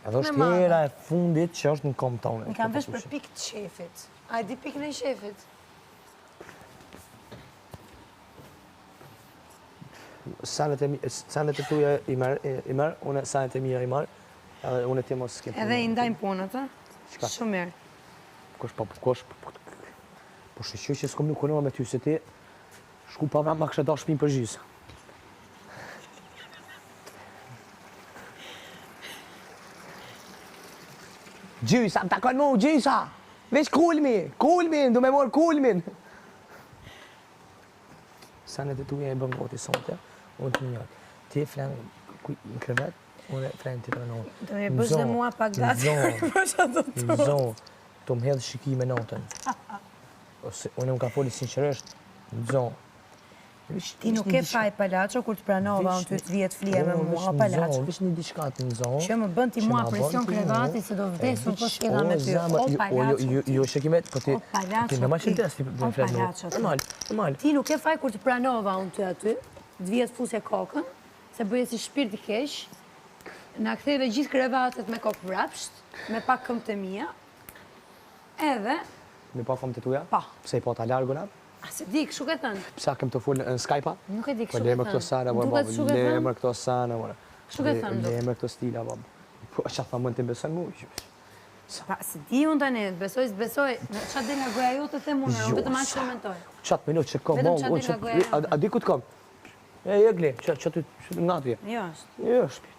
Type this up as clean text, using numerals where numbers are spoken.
Edhe është hera e fundit që është në kom tonë. Më kam vesh për pikë të qefit. A e di pikën e qefit? Senet e, senet e tuja i merr, i merr, unë senet e mia i marr, edhe unë ti mos s'kem. Edhe i ndajmë punët, ë? Çka? Shumë mirë. Kush po kush po po shyqyr që s'kom nuk punuar me ty se ti shku pa ma kishe dash shpinë për gjysë. Gjysa, më takon mu, gjysa! Veç kulmi, kulmin, du me morë kulmin! Senet e tuja i bën gati sonte, unë të njët. Ti flen në krevet, unë flen të tjetër anë. Do me bësh dhe mua pak gati, kur bësh ato të tua. Në zonë, të më hedhë shikime natën. Ose, unë më ka foli sinqerisht, në zonë, Ti nuk ke faj palaço kur të pranova unë ty të vije të flije me mua palaço. Veç një diçka të në zonë. Që më bën ti mua presion krevati se do vdes unë po s'kena me ty. O palaço. Jo, jo, që kimet, po ti ti normal që vdes ti po flet më. Normal, normal. Ti nuk ke faj kur të pranova unë ty aty, të vije të fusje kokën, se bëje si shpirt i keq. Na ktheve gjithë krevatet me kokë mbrapsht, me pa këmbët e mia. Edhe Me pa këmbët e tuja? Po. Pse i pata larguna? A s'e di, kështu ke thënë? Pse a kem të fol në Skype-a? Nuk e di, kështu ke thënë. Po leme këto sene, baba, leme këto sene, baba. Kështu ke thënë, duket. Leme këto stila, baba. Po, ça tha mund të besoj mu? Pa, s'e di unë tani, të besoj, s'të besoj. Ça del nga goja jote them unë, unë vetëm aq komentoj. Qatë minut që kom, Vetëm ça del nga goja jote. A di ku të kom? E, Egli, që të nga të je? Jo, është. Jo, shpit.